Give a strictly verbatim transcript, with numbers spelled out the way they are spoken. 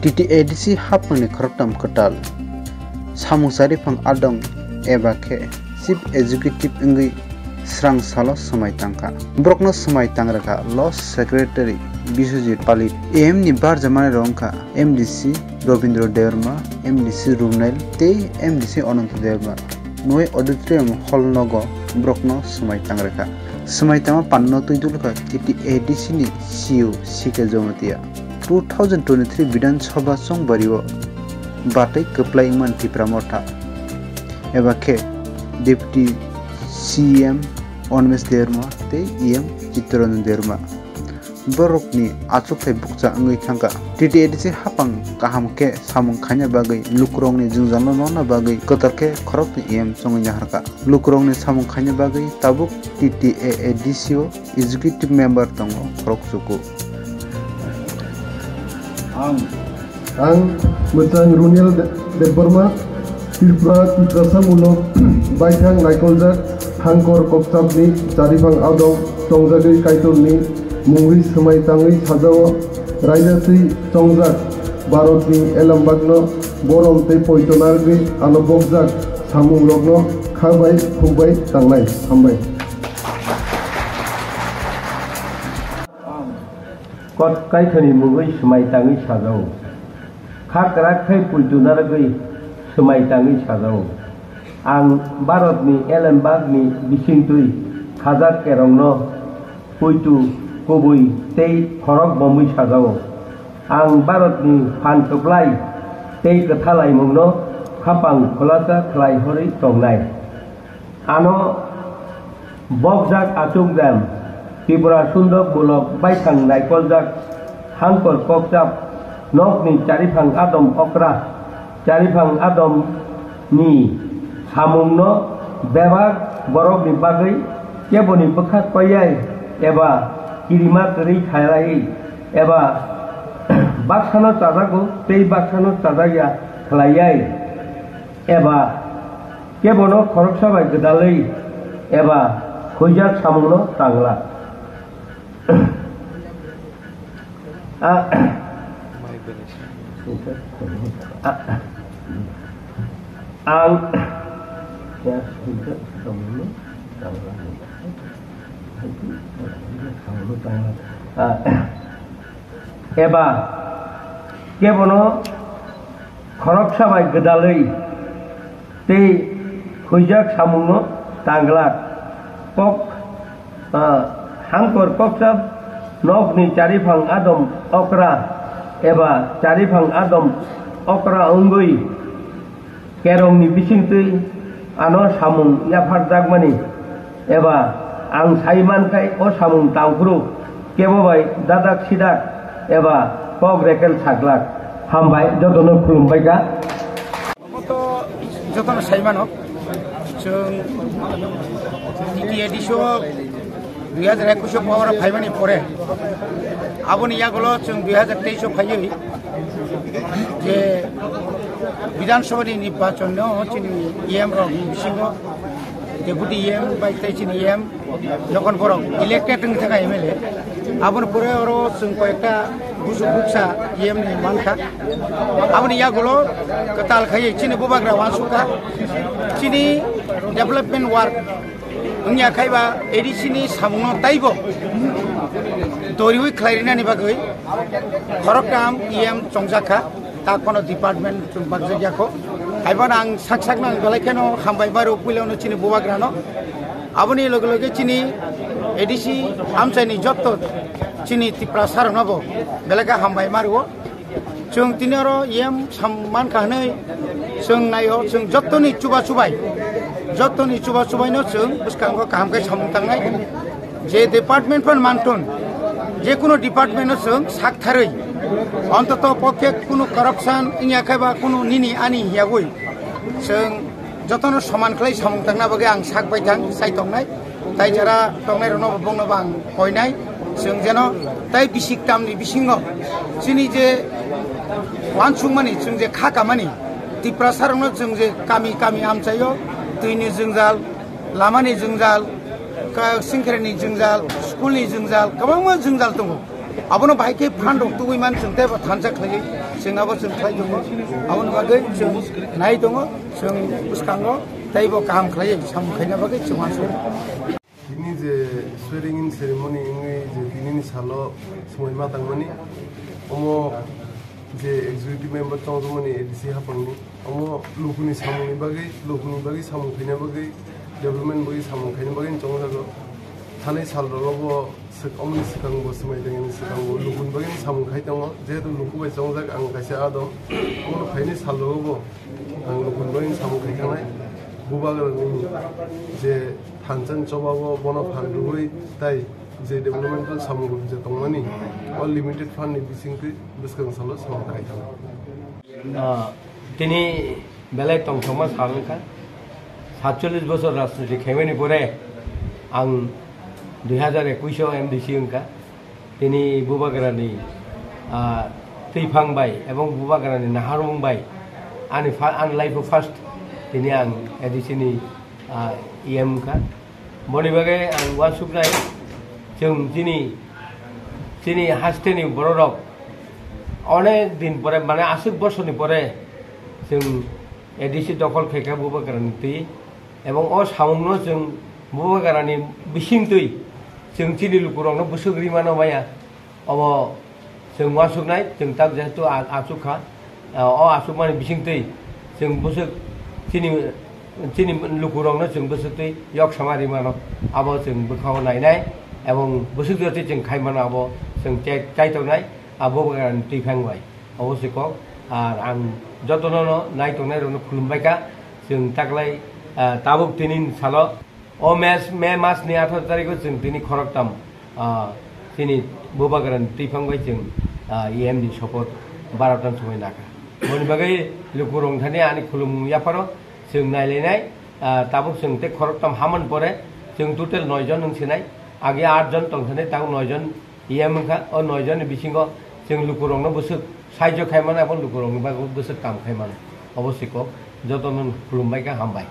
T T A D C haphangni khoroktham kwtal samung chariphang adong eba khe Chief Executive wngwi srang salo swmai tangkha. Borokno swmai tangrwkha Law Secretary Biswajit Palit, A M ni barjamanirok wngkha M D C Robindra Debbarma, M D C Runail tei M D C Ananta Debbarma. Noi auditorium hall nogo borokno swmai tangrwkha. Swmai tangma panno twi dulkha T T A D C ni C E O C K Jamatia. Two thousand twenty-three Bidhan Sabha chongbario batwi kwplai wngmani Tipra Motha eba khe Deputy C E M Animesh Debbarma tei E M Chittaranjan Debbarma. Borokni achukthai bukcha wngwi thangkha. T T A D C haphang kaham khe samung khaina bagwi, lukurokni jwngjalno nokna bagwi kwtal khe khoroknwi E M chongwi naharkha. Lukurokni samung khaina bagwi tabuk T T A A D C o executive member tongo khorok chuku. Ang, ang Mwchang Runil De-, Debbarma, Tripura, Tiprasa mulok baithang naikoljak Hangkor Kokchapni chariphang adong tongjagwi Kaitorni mungwi swmai tangwi sajao, raida twi chongjak Bharatni elembakno borom tei poito narwgwi ano bokjak samungrokno kha bai khuk bai tangnai. Hambai. Kot Kaitorni mungwi swmai tangwi sajao. Kha kwrak khai puitu narwgwi swmai tangwi sajao. Ang Bharatni elembakni bisingtwi khajak kerongno puitu kubui tei khorok bomwi sajao. Ang Bharatni phan kwplai tei kwthalaimungno khapang khulasa khlai horwi tongnai. Ano bokjak achukjak Tripura sundok mulok baithang naikoljak Hangkor Kokchap nokni chariphang adom okra, chariphang adom ni samungno bebak borokni bagwi keboni bwkha koyai eba kirima kwrwi khalai eba baksano chajago tei baksano chajakya khlaiya eba kebono khoroksa bai gwdalwi eba huijak samungno tangla. A-, a-, ang a-, eba kebono khoroksa bai gwdalwi tei huijak samungno tangglak. Kok, ah, Hangkor Kokchap nokni chariphang adom okra eba chariphang adom okra wngwi kerongni bisingtwi ano samung yapharjakmani eba ang sai mankhai o samung tangphuru kebo bai dadak sidak eba kok rekel saglak. Hambai, jotono khulumbai kha. Omo to jotono sai mano, chwng T T A D C o dui hajar ekush o power o phaimani pore, aboni yagulo chwng dui hajar teis o phaiwi je Bidhan Sabha ni nirbachon no chini E M rok bisingo Deputy E M bai tei chini E M Jokon borok elected wng thangkha M L A, aboni pore oro chwng koyekta busu buksa E M ni mankha. Aboni yagulo kwtal khaiwi chini bubagra uansukha, chini development work wngya khaiba A D C ni samungno taibo doriwi khlai rinani bagwi khoroktham E M chongjakha. Ta kono department chwng bakjak ya kho. Haiphano ang sak sakno ang belai kheno hambai maro puilano chini bubagrano. Aboni loge loge chini A D C amchaini jotto chini Tiprasa rokno bo belai khe hambai maro. Chwng tini oro E M sam mankha hwnwi chwng naio, chwng jottoni chuba chubai, jottoni chuba chubaino chwng bwskango kaham khe samung tangnai. Je department phan manthun, je kuno department no chwng saktharwi, ontoto pokhe kuno corruption wngya khe ba kuno nini ani hiyagwi chwng jotono soman khlai samung tangna bagwi ang sak baithang sai tongnai. Tai jara tongnai rokno bo bongno bo ang koinai, chwng jeno tai bisik tamni bisingo chini je uansukmani, chwng je kha kamani, Tiprasa rokno chwng je kami kami amchaio, twini jwngjal, lamani jwngjal, ka-, singkhreni jwngjal, school ni jwngjal, kwbangma jwngjal tongo. Abono bahai khe phan rok tubui man chwng teibo thansa khlaiwi chwng abo chwng khlai tongo. Aboni bagwi chwng nai tongo, chwng bwskango teibo kaham khlaiwi samung khaina bagwi chwng uansukha. Tini je swearing in ceremony wngwi je tinini salo swmai ma tangmani, omo je executive member chongjakmani A D C haphangni, omo lukuni samungni bagwi, lukuni bagwi samung khaina bagwi, development bagwi samung khaina bagwi chongjago. Thanai salrogo bo swk-, omoni swkang bo swmai tangmani swkang bo lukuni bagwi samung khai tongo. Jehetu luku bai chongjak ang kaisa adom, omo phaini salrogo bo ang lukuni bagwi samung khai thangnai. Bubagrani je thansa ni choba bo bono phan rwui tai je developmental samung rok je tongmani, o limited fund ni bisingtwi bwskang salo samung khai thangnai. Ah, tini belai tongthokma sal wngkha. Satchollish bosor rajniti khaimani pore ang dui hazar ekush o M D C wngkha. Tini Bubagrani, ah, twiphang bai ebong Bubagrani naharmung bai ani fa-, ani life o first tini ang A D C ni, ah, E M wngkha. Boni bagwi ang uansuknai, chwng chini, chini hasteni bororok onek din pore, mane aswk bosorni pore chwng A D C dokhol khaikha Bubagrani twi, ebong o samungno chwng Bubagrani bisingtwi chwng chini lukurokno bwswk rimano maya. Obo chwng uansuknai, chwng tak jehetu a-, achuk kha, o achukmani bisingtwi chwng bwswk chini, chini lukurokno chwng bwswktwi yok sama rimano, abo chwng bwkhao nainai, ebong bwswk jotwi chwng khaimano abo chwng chai-, chaitongnai, abo Bubagrani twiphang bai. Obo se kok, ar ang jotono no naitongnai rokno khulumbaikha, chwng taklai, ah, tabuk tini salo. O mes, May mas ni atharo tarikh o chwng tini khoroktham, ah, chini Bubagrani twiphang bai chwng, ah, E M ni sopoth barota ni somoi nakha. Boni bagwi lukurok thani ani khulumung yapharo chwng nailainai, ah, tabuk chwng tei khoroktham hamani pore chwng total noi jon wng sinai, age aat jon tong thani tabuk noi jon E M wngkha. O noi jonni bisingo chwng lukurokno bwswk sahajyo khai mano, abo lukurokni bagwi bwswk kam khai mano. Obo se kok, jotono khulumbaikha, hambai.